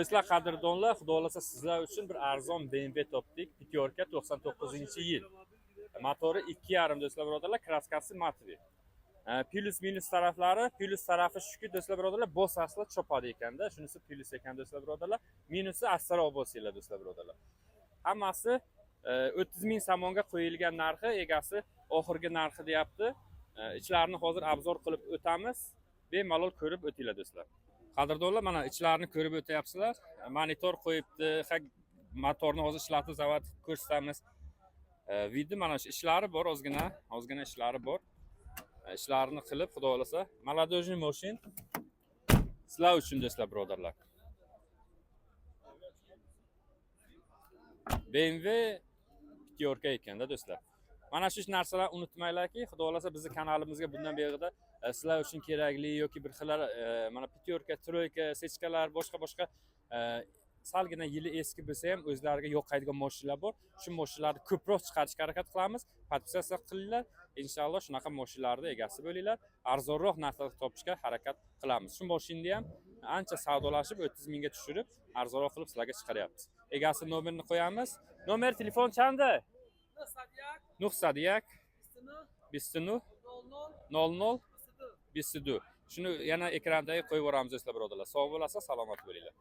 Do'stlar, qadrdonlar, xudo xohlasa, sizlar uchun bir arzon BMW topdik. Пятёрка, 99-yil. Motori 2,5, do'stlar, birodarlar, краска si матовый. Плюс минус taraflari, плюс tarafi shuki, do'stlar, birodarlar, bosasizlar, chopadi ekanda. Shunisi плюс ekan, do'stlar, birodarlar. Minusi astaroq bo'lsanglar, do'stlar, birodarlar. Hammasi 30 ming somonga qo'yilgan narxi, egasi oxirgi narxi deyapti. Ichlarini hozir обзор qilib o'tamiz. Bemalol ko'rib o'tinglar, do'stlar. Qadrdonlar, mana ichlarini ko'rib o'tyapsizlar. Monitor qo'yibdi, ha, motorni hozir ishlatib, zavod ko'rsatamiz. Вид i mana shu, ishlari bor ozgina, ozgina ishlari bor. Ishlarini qilib, xudo xohlasa, молодежный moshin sizlar uchun, do'stlar, birodarlar. BMW пятёрка ekanda, do'stlar. Mana shu narsalar unutmanglarki, xudo xohlasa, bizni kanalimizga bundan buyog'ida sizlar uchun kerakli yoki bir xillar mana пятёрка, тройка, сечка lar, boshqa boshqa salgina yili eski bo'lsa ham o'zlariga yoqadigan mashinalar bor. Shu mashinalarni ko'proq chiqarishga harakat qilamiz. Подписаться qilinglar. Inshaalloh, shunaqa mashinalarni egasi bo'linglar. Arzonroq narxda topishga harakat qilamiz. Shu mashinani ham ancha savdolashib 30 mingga tushirib, arzonroq qilib sizlarga chiqaryapmiz. Egasi nomerini qo'yamiz. Номер телефон чанда? 901 29 00 22. Shuni yana ekrandagi qo'yib yuboramiz, do'stlar, birodarlar. Sog' bo'lasiz, salomat bo'linglar.